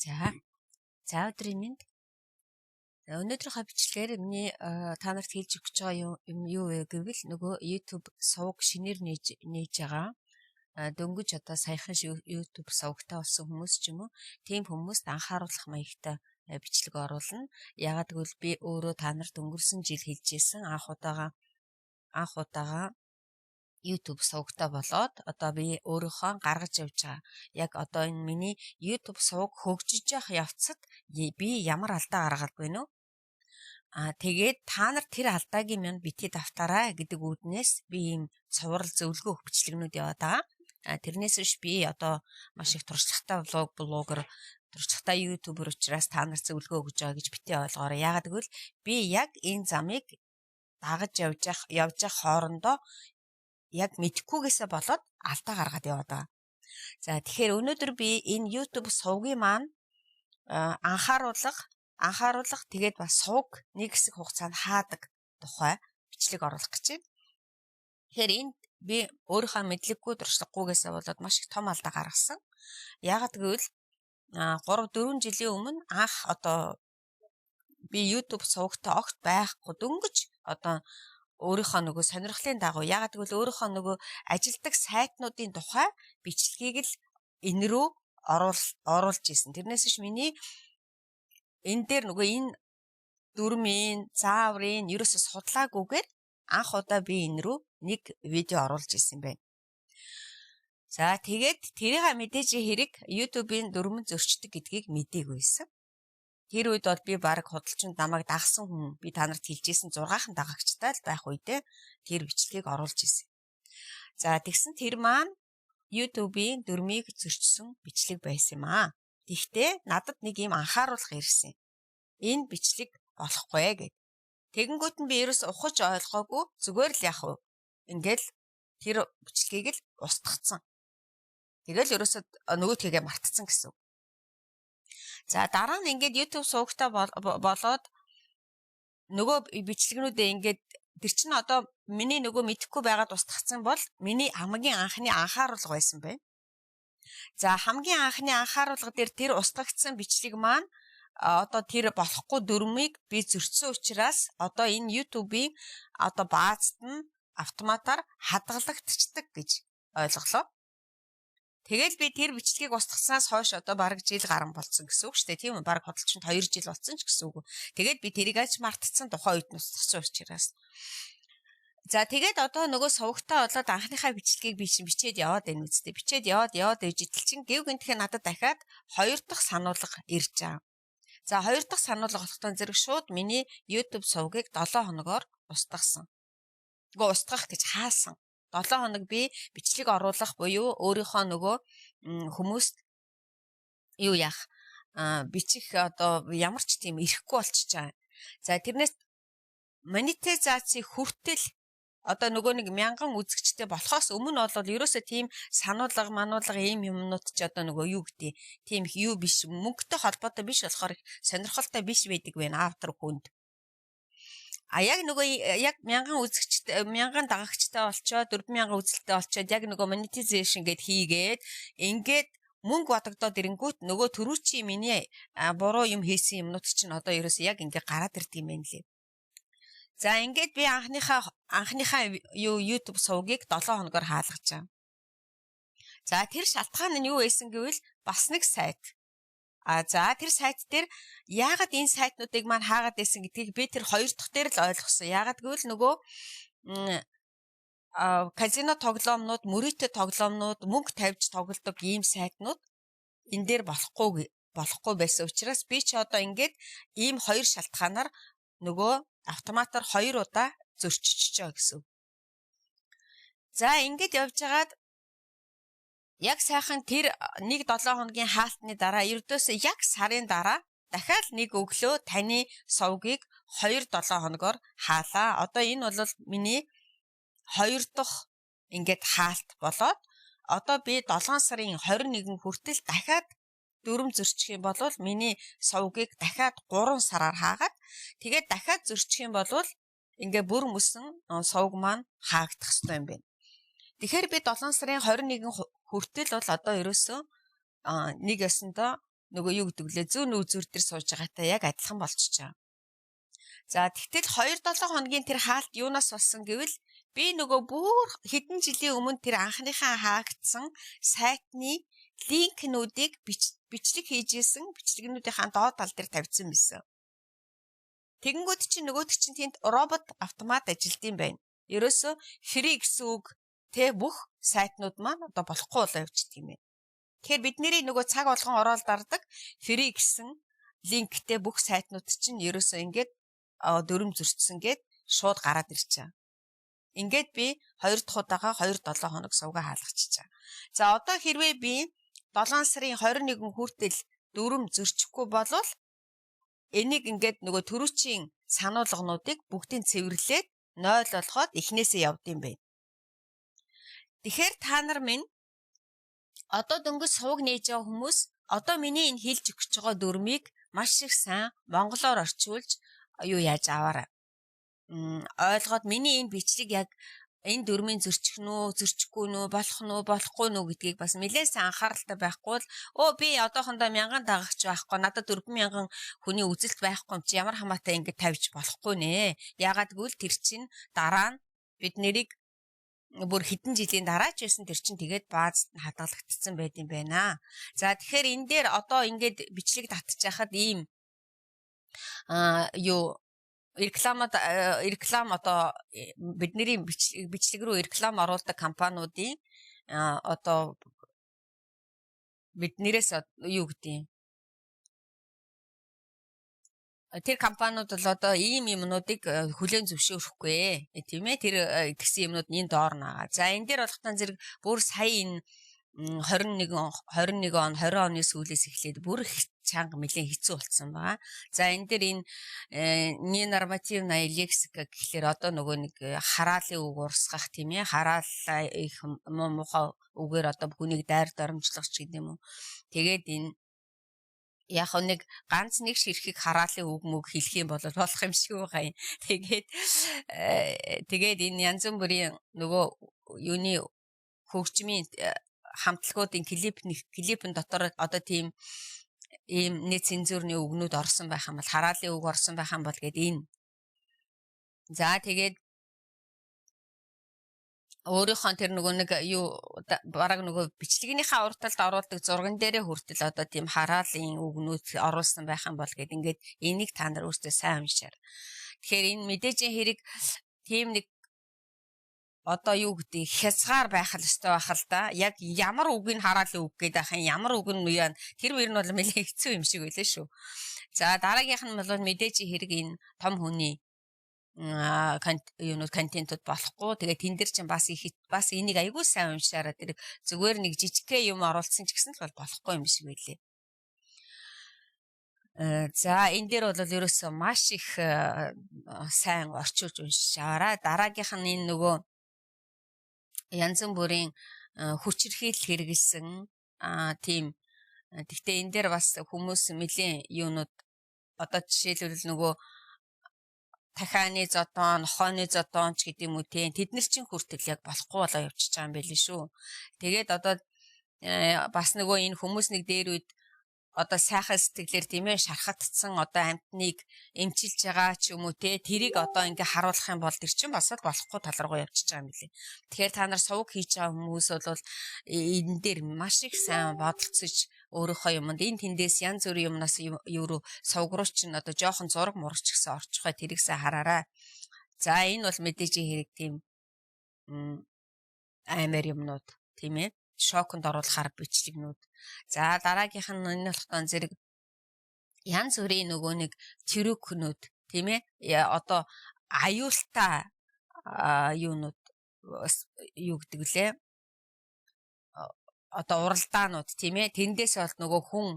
За. За, өдрийн мэнд. За, өнөөдрийнхөө бичлэгээр миний та нарт хэлж өгч байгаа юм юу вэ гэвэл нөгөө YouTube сувг шинээр нээж байгаа, дөнгөж одоо саяхан YouTube сувгтай болсон хүмүүс ч юм уу, тийм хүмүүст анхааруулах маягтай бичлэг оруулна. Яагаад гэвэл би өөрөө та нарт өнгөрсөн жил хэлж исэн, анх удаага YouTube сувгтай болоод одоо би өөрийнхөө гаргаж явж байгаа. Яг одоо энэ миний YouTube сувг хөгжиж явах явцад би ямар алдаа гаргаад байна вэ? Аа, тэгээд та нар тэр алдаагийн минь битгий давтаарай гэдэг үүднээс би ийм цуврал зөвлөгөө өгөх бичлэгнүүд яваад байгаа. А тэрнээс биш би одоо маш их туршлагатай блогер, туршлагатай YouTuber учраас та нар зөвлөгөө өгж байгаа гэж битгий ойлгоорой. Яагаад гэвэл би яг энэ замыг дагаж явж явах хоорондоо яг мэдэхгүйгээсээ болоод алдаа гаргаад яваад байгаа. За, тэгэхээр өнөөдөр би энэ YouTube сувгийн маань анхааруулга, тэгээд бас сувг нэг хэсэг хугацаанд хаадаг тухай бичлэг оруулах гэж байна. Тэгэхээр энд би өөрийнхөө мэдлэггүй, туршлагагүйгээсээ болоод маш их том алдаа гаргасан. Яагаад гэвэл 3 4 жилийн өмнө анх одоо би YouTube сувгтай огт байхгүй, дөнгөж одоо өөрийнхөө нөгөө сонирхлын дагуу, яагаад гэвэл өөрийнхөө нөгөө ажилдаг сайтнуудын тухай бичлэгийг л энэ рүү оруулж исэн. Тэрнээс биш миний энэ дээр нөгөө энэ дүрмийн, зааврын ерөөсө судлаагүйгээр анх удаа би энэ рүү нэг видео оруулж исэн байна. За, тэгээд тэрийг мэдээж хэрэг YouTube-ийн дүрмэн зөрчдөг гэдгийг мдээгүй байсан. Тэр үед бол би баг худалчин намайг дагсан хүн, би та нарт хэлжсэн 6-хан дагагчтай л байх үедээ тэр бичлэгийг оруулж исэн. За, тэгсэн тэр маань YouTube-ийн дүрмийг зөрчсөн бичлэг байсан юм аа. Тэгтээ надад нэг юм анхааруулга ирсэн. Энэ бичлэг болохгүй гэд. Тэгэнгүүт нь би ерөөс ухаж ойлгоогүй, зүгээр л яах вэ? Ингээл тэр бичлэгийг л устгацсан. Тэгэл ерөөсөө нөгөөдхийгээ мартцсан гэсэн. За, дараа нь ингээд YouTube сувгтай болоод нөгөө бичлэгнүүдээ ингээд тэр чинь одоо миний нөгөө мэдэхгүй байгаад устгацсан бол миний хамгийн анхны анхааруулга байсан байна. За, хамгийн анхны анхааруулга дээр тэр устгагдсан бичлэг маань одоо тэр болохгүй дүрмийг би зөрчсөн учраас одоо энэ YouTube-ийн одоо баазт нь автоматар хадгалагдчихдаг гэж ойлголоо. Тэгэл би тэр бичлэгийг устгаснаас хойш одоо бараг жил гарan болцсон гэсэн үг шүү дээ. Тийм үү? Бараг худалчинд 2 жил болсон ч гэсэн үг. Тэгээд би тэрийг аж мартцсан, тухайн үед нь устгасан учраас. За, тэгээд одоо нөгөө сувгтай болоод анхныхаа бичлэгийг би чинь бичээд яваад байна үстэй. Бичээд яваад яваад байж итэл чинь гэв гэнтэхээ надад дахиад хоёр дахь сануулга ирж байгаа. За, хоёр дахь сануулга болохтой зэрэг шууд миний YouTube сувгийг 7 хоногоор устгасан. Гэхдээ устгах гэж хаасан. 7 хоног би бичлэг оруулах буюу өөрийнхөө нөгөө хүмүүст юу яах, бичих одоо ямар ч тийм ирэхгүй болчихж байгаа. За, тэрнээс монетизаци хүртэл одоо нөгөө нэг мянган үзэгчтэй болохоос өмнө бол ерөөсөө тийм сануулга мануулга ийм юмнууд ч одоо нөгөө юу гэдэг, тийм их юу биш, мөнгөтэй холбоотой биш болохоор их сонирхолтой биш байдаг байна автор хүнд. А яг нөгөө яг мянган үзэгчтэй, мянган дагагчтай болчоод, 4000 үзэлттэй болчоод, яг нөгөө monetization гэд хийгээд ингээд мөнгө бодогдоод ирэнгүүт нөгөө түрүүчийн миний буруу юм хийсэн юмнууд чинь одоо ерөөсөө яг ингээ гараад ирдэг юм байна лээ. За, ингээд би анхныхаа юу YouTube сувгийг 7 хоногор хаалгаж байгаа. За, тэр шалтгаан нь юу байсан гэвэл бас нэг сайт. А за, тэр сайт дээр яагаад энэ сайтнуудыг маань хаагаад байсан гэдгийг би тэр хоёр дахь дээр л ойлгосон. Яагаад гэвэл нөгөө казино тоглоомнууд, мөрийтэй тоглоомнууд, мөнгө тавьж тоглодог ийм сайтнууд энэ дээр болохгүй байсан учраас би ч одоо ингээд ийм хоёр шалтгаанаар нөгөө автоматар хоёр удаа зөрчиж байгаа гэсэн. За, ингээд явж хагаад яг сайхан тэр нэг 7 хоногийн хаалтны дараа, ердөөсөө яг сарын дараа дахиад нэг өглөө таны сувгийг 2 7 хоногоор хаалаа. Одоо энэ бол миний хоёр дахь ингээд хаалт болоод одоо би 7 сарын 21 хүртэл дахиад дүрм зөрчих юм бол миний сувгийг дахиад 3 сараар хаагаад, тэгээд дахиад зөрчих юм бол ингээ бүр мөсөн сувг маань хаагдах хэрэгтэй юм байна. Тэгэхээр би 7 сарын 21 хүртэл бол одоо ерөөсөө нэг ёсондоо Нөгөө юу гэдэг лээ, зүүн үзүүр дээр сууж байгаатай яг адилхан болчихж байгаа. За, тэгтэл 2-7 хоногийн тэр хаалт юунаас болсон гэвэл би нөгөө бүр хэдэн жилийн өмнө тэр анхныхаа хаагдсан сайтны линкнүүдийг бичлэг хийж исэн бичлэгнүүдийнхаа доод тал дээр тавьсан байсан. Тэгэнгүүт чинь нөгөөт чинь тэнд робот автомат ажилдсан байна. Ерөөсө free гэсэн үг те бүх сайтнууд маань одоо болохгүй болоо явчихдаг юм байна. Тэгэхээр бидний нөгөө цаг болгон ороод дардаг free гэсэн линктэй бүх сайтнууд чинь ерөөсөө ингээд дүрэм зөрчсөн гээд шууд гараад ирчихэ. Ингээд би хоёр дахь удаага 2-7 хоног сувгаа хаалгачихжээ. За, одоо хэрвээ би 7 сарын 21 хүртэл дүрэм зөрчихгүй болвол энийг ингээд нөгөө түрүүчийн сануулгануудыг бүгдийг цэвэрлээд 0 болгоод эхнээсээ явдсан байна. Тэгэхээр та нар минь, одоо дөнгөж суваг нээж байгаа хүмүүс одоо миний энэ хэлж өгч байгаа дүрмийг маш их сайн монголоор орчуулж юу яаж аваарай. Ойлгоод миний энэ бичлэг яг энэ дүрмийн зөрчих нь үү, зөрчихгүй нүү, болох нь үү, болохгүй нүү гэдгийг бас нэлээд сайн анхааралтай байхгүй бол өө би одоохондоо 1000 дагагч байхгүй, надад 4000 хүний үзэлт байхгүй юм чи ямар хамаатай ингэж тавьж болохгүй нэ. Яагаад гэвэл тэр чинь дараа нь бид нарыг бүр хэдэн жилийн дараа ч байсан тэр чинь тэгээд баазд нь хадгалагдсан байд юм байна. За, тэгэхээр энэ дээр одоо ингээд бичлэг татчих ийм юу рекламад реклам одоо бидний бичлэг рүү реклам оруулдаг компаниудын одоо биднэрээс юу гэдэг тэр компаниуд бол одоо ийм юмнуудыг хүлээн зөвшөөрөхгүй, тийм ээ, тэр тэгсэн юмнууд нь энэ доор наага. За, энэ дээр болохтан зэрэг бүр сая энэ 21 21 он, 20 оны сүүлээс эхлээд бүр их чанга нэлээд хэцүү болсон байгаа. За, энэ дээр энэ ненормативная лексика гэхлээр одоо нөгөө нэг хараалын үг урсгах, тийм ээ, хараал их муу мухай үгээр одоо хүнийг дайр доромжлох ч гэдэг юм уу. Тэгээд энэ яг нэг ганц нэг ширхэг хараалын үг мөг хэлэх юм бол болох юм шиг байгаа юм. Тэгээд энэ янз бүрийн нөгөө юуны хөгжмийн хамтлагуудын клип клипэн дотор одоо тийм ийм нецензурны үгнүүд орсон байх юм бол, хараалын үг орсон байх юм бол гээд энэ. За, тэгээд өөрийнхөө тэр нөгөө нэг юу бараг нөгөө бичлэгнийхээ урд талд оруулдаг зурган дээрээ хүртэл одоо тийм хараалын үгнүүд оруулсан байх юм бол гээд ингээд энийг та нар өөрсдөө сайн уншаар. Тэгэхээр энэ мэдээжийн хэрэг тийм нэг одоо юу гэдэг хязгаар байх л ёстой байх л да. Яг ямар үгийг хараалын үг гэдэг ахын ямар үг нь яа, тэр мөр нь бол нэлээд хэцүү юм шиг байлаа шүү. За, дараагийнх нь бол мэдээж хэрэг энэ том хүний юунууд контентууд болохгүй. Тэгээ тэн дээр чинь бас их бас энийг аягүй сайн уншаараа, тэр зүгээр нэг жижигхэн юм оруулсан ч гэсэн л бол болохгүй юм шиг байлээ. За, энэ дээр бол ерөөсөө маш их сайн орчуулж уншиж аваарай. Дараагийнх нь энэ нөгөө янз бүрийн хүчирхийлэл хэрэгэлсэн тийм. Гэхдээ энэ дээр бас хүмүүс нэлийн юунууд одоо жишээлбэл нөгөө тахианы зодон, нохойны зодон ч гэдэг юм уу те, тэд нар чинь хүртэл яг болохгүй болоо явчихж байгаа юм байли шүү. Тэгээд одоо бас нөгөө энэ хүмүүс нэг дээр үед одоо сайхан сэтгэлээр, тийм ээ, шархагдсан одоо амьтныг эмчилж байгаа ч юм уу те, тэрийг одоо ингээ харуулах юм бол тэр чинь бас л болохгүй тал руу явчихж байгаа юм билээ. Тэгэхээр та нар суваг хийж байгаа хүмүүс бол энэ дээр маш их сайн бодолцож өөрийнхөө юмд энэ тэндээс янз бүрийн юмнаас юу руу сувг руу чинь одоо жоохон зураг мурагч гэсэн орчих бай, тэрийг сайн хараарай. За, энэ бол мэдээж хэрэг тийм аймаар юмнууд, тийм ээ, шоконд оруулахар бичлэгнүүд. За, дараагийнх нь энэ болохоор зэрэг янз бүрийн нөгөө нэг трюкнүүд, тийм ээ, одоо аюултай юунууд, юу гэдэг лээ, одоо уралдаанууд, тийм ээ, тэндээс бол нөгөө хүн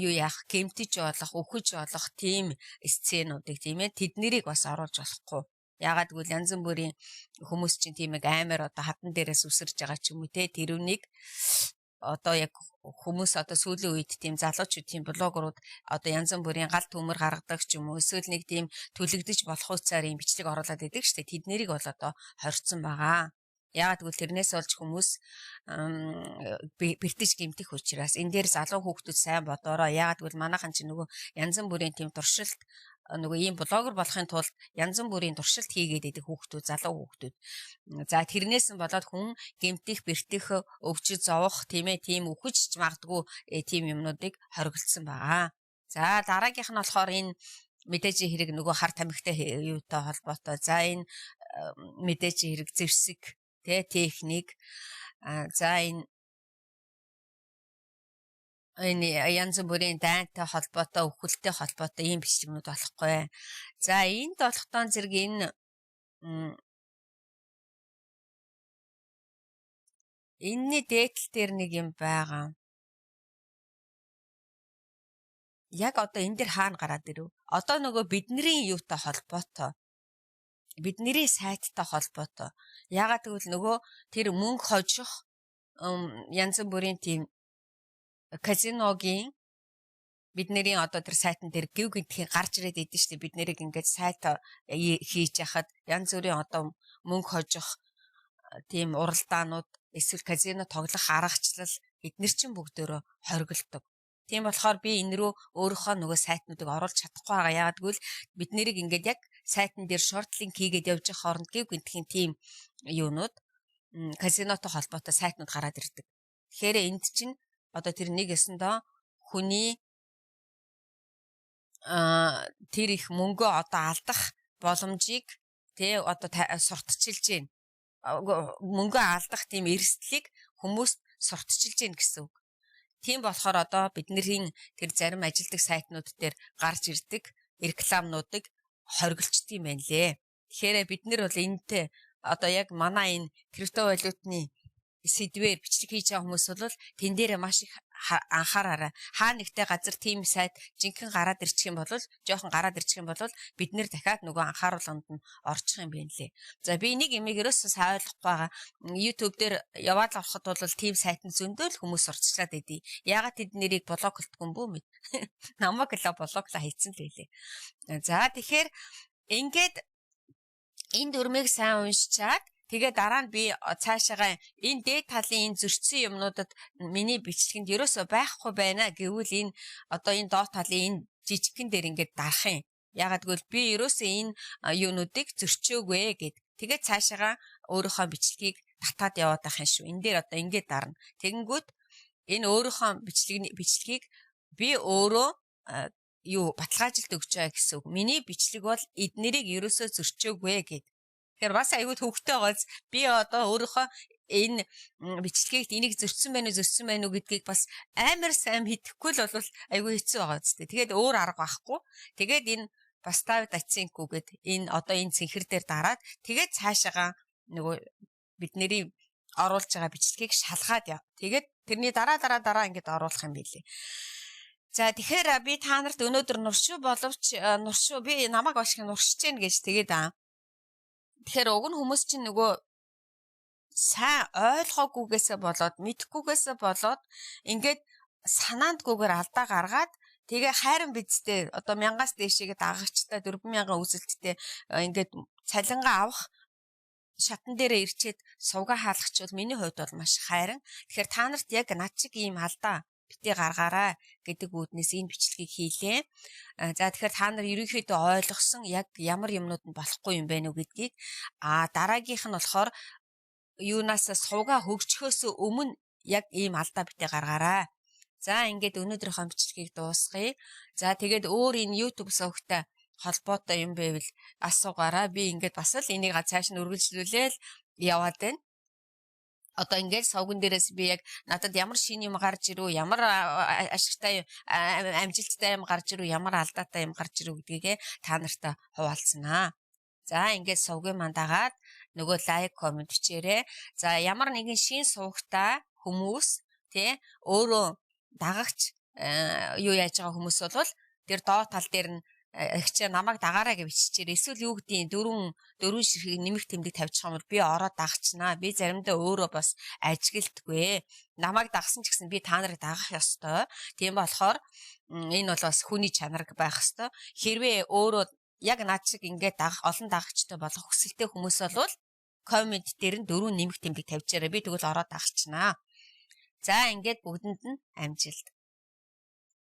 юу яах гэмтэж болох, үхэж болох тийм сценуудыг, тийм ээ, тэднэрийг бас оруулж болохгүй. Яагаад гэвэл янз бүрийн хүмүүс чинь тийм нэг аймаар одоо хадан дээрээс үсэрж байгаа ч юм уу те, тэрүүнийг одоо яг хүмүүс одоо сүүлийн үед тийм залуучууд, тийм блогерууд одоо янз бүрийн гал төмөр гаргадаг ч юм уу, эсвэл нэг тийм түлэгдэж болох хуйцаар юм бичлэг оруулаад идэг штэ, тэднэрийг бол одоо хорцсон байгаа. Яагаад гэвэл тэрнээс болж хүмүүс бэртэж гэмтэх учраас энэ дээр залуу хүүхдүүд сайн бодоорой. Яагаад гэвэл манайхан чинь нөгөө янз бүрийн тийм туршилт нөгөө ийм блогер болохын тулд янз бүрийн туршилт хийгээд байдаг хүүхдүүд, залуу хүүхдүүд. За тэрнээс нь болоод хүн гэмтэх, бэртэх, өвчөж зовох тийм ээ, тийм үхэж магадгүй тийм юмнуудыг хоригдсан байгаа. За дараагийнх нь болохоор энэ мэдээж хэрэг нөгөө хар тамхитай юутай холбоотой. За энэ мэдээж хэрэг зэвсэг, тэ техник. За энэ янз бүрийн дайнтай холбоотой, үхэлтэй холбоотой ийм бичлэгнүүд болохгүй. За энд болохтон зэрэг энэ энэний дээдл дээр нэг юм байгаа. Яг одоо энэ дэр хаана гараад ирэв? Одоо нөгөө бидний юутай холбоотой, бидний сайттай холбоотой. Яагаад гэвэл нөгөө тэр мөнгө хожих янз бүрийн тийм казиногийн бидний одоо тэр сайтн дээр гэв гинтхийн гарч ирээд идэв шүү дээ. Бид нэрийг ингээд сайт хийж яхад янз бүрийн одоо мөнгө хожих тийм уралдаанууд эсвэл казино тоглох аргачлал эднэр чинь бүгдөө хоригддог. Тийм болохоор би энэ рүү өөрийнхөө нөгөө сайтнуудыг оруулж чадахгүй байгаа. Яагаад гэвэл бид нэрийг ингээд яг сайтн дээр short link хийгээд явж байгаа хооронд гэв гинтхийн тийм юунууд казинотой холбоотой сайтнууд гараад ирдэг. Тэгэхээр энд чинь одоо тэр нэг ёсондоо хүний тэр их мөнгөө одоо алдах боломжийг тэ одоо сурталчилж байна. Мөнгөө алдах тийм эрсдлийг хүмүүст сурталчилж байна гэсэн үг. Тийм болохоор одоо бидний тэр зарим ажилдаг сайтнууд дээр гарч ирдэг рекламнуудыг хоригдолчдөг юм байна лээ. Тэгэхээр бид нар бол энэтэй одоо яг манай энэ криптовалютны сэдвээр бичлэг хийж байгаа хүмүүс бол тэн дээр маш их анхаараарай. Хаа нэгтэй газар тийм сайт жинхэнэ гараад ирчих юм бол жоохон гараад ирчих юм бол бид нэр дахиад нөгөө анхааруулганд нь орчих юм байна лээ. За би нэг юмыг ерөөсөө сайн ойлгохгүй байгаа. YouTube дээр яваад ороход бол тийм сайт нь зөндөө л хүмүүс сурталчлаад байдий. Яагаад тэд нэрийг блоклдгүй юм бүү мэд. Намайг л блоклоо хийцэн л байлээ. За тэгэхээр ингээд энэ дүрмийг сайн уншичаад тэгээ дараа нь би цаашаагаа энэ дээд талын энэ зөрчсөн юмнуудад миний бичлэгэнд ерөөсөө байхгүй байна гэвэл энэ одоо энэ доод талын энэ жижигхэн дээр ингээд дарах юм. Яагаад гэвэл би ерөөсөө энэ юунуудыг зөрчөөгүй гэд. Тэгээ цаашаагаа өөрийнхөө бичлэгийг татаад яваад байх юм шүү. Энэ дээр одоо ингээд дарна. Тэгэнгүүт энэ өөрийнхөө бичлэгийг би өөрөө юу баталгаажилт өгч байгаа гэсэн үг. Миний бичлэг бол эднэрийг ерөөсөө зөрчөөгүй гэд. Тэгэхээр бас аюул төвхтэй байгааз би одоо өөрийнхөө энэ бичлэгийг энийг зөрчсөн байна уу зөрчсөн байна уу гэдгийг бас амар сайн мэдэхгүй л бол аюул хэцүү байгаа зү. Тэгээд өөр арга байхгүй. Тэгээд энэ поставить оценку гэд энэ одоо энэ цэнхэр дээр дараад тэгээд цаашаагаа нөгөө бидний оруулж байгаа бичлэгийг шалгаад яв. Тэгээд тэрний дараа дараа дараа ингэж оруулах юм билээ. За тэгэхээр би та нарт өнөөдөр нуршуу боловч нуршуу би намайг маш их нуршиж гэн гэж тэгээд тэгэхээр уг нь хүмүүс чинь нөгөө сайн ойлгоогүйгээсээ болоод мэдхгүйгээсээ болоод ингээд санаандгүйгээр алдаа гаргаад тэгээ хайран бидтэй одоо 1000-аас дээшээгээ дагагчтай 4000 үзэлттэй ингээд цалингаа авах шатан дээрээ ирчээд сувга хаалгачвал миний хувьд бол маш хайран. Тэгэхээр та нарт яг над шиг ийм алдаа битгий гаргаарай гэдэг үүднээс энэ бичлэгийг хийлээ. За тэгэхээр та нар ерөнхийдөө ойлгосон яг ямар юмнууд нь болохгүй юм байна уу гэдгийг дараагийнх нь болохоор юунаас сувга хөгжихөөс өмнө яг ийм алдаа битгий гаргаарай. За ингээд өнөөдрийнхөө бичлэгийг дуусгая. За тэгээд өөр энэ YouTube сувгтай холбоотой юм байвал асуугаарай. Би ингээд бас л энийг цааш нь үргэлжлүүлээл яваад байна. Одоо ингээд сувган дээрээс би яг надад ямар шинэ юм гарч ирв, ямар ашигтай амжилттай юм гарч ирв, ямар алдаатай юм гарч ирв гэдгийг та нартай хуваалцсанаа. За ингээд сувгийн маань дагаад нөгөө лайк, коммент бичээрэй. За ямар нэгэн шинэ сувгтай хүмүүс тий өөрөө дагагч юу яаж байгаа хүмүүс бол тэр доод тал дээр нь ихчээ намайг дагаарай гэж биччихээр эсвэл юу гэдгийг дөрвөн ширхэг нэмэх тэмдэг тавьчих юм бол би ороод дагчнаа. Би заримдаа өөрөө бас ажигладгүй. Намайг дагсан ч гэсэн би та нарыг дагах ёстой. Тийм болохоор энэ бол бас хүний чанар байх ёстой. Хэрвээ өөрөө яг над шиг ингээд дагах олон дагагчтай болох хүсэлтэй хүмүүс бол Comment дээр нь дөрөв нэмэх тэмдэг тавьчаарай. Би тэгвэл ороод агалчнаа. За, ингээд бүгдэнд нь амжилт.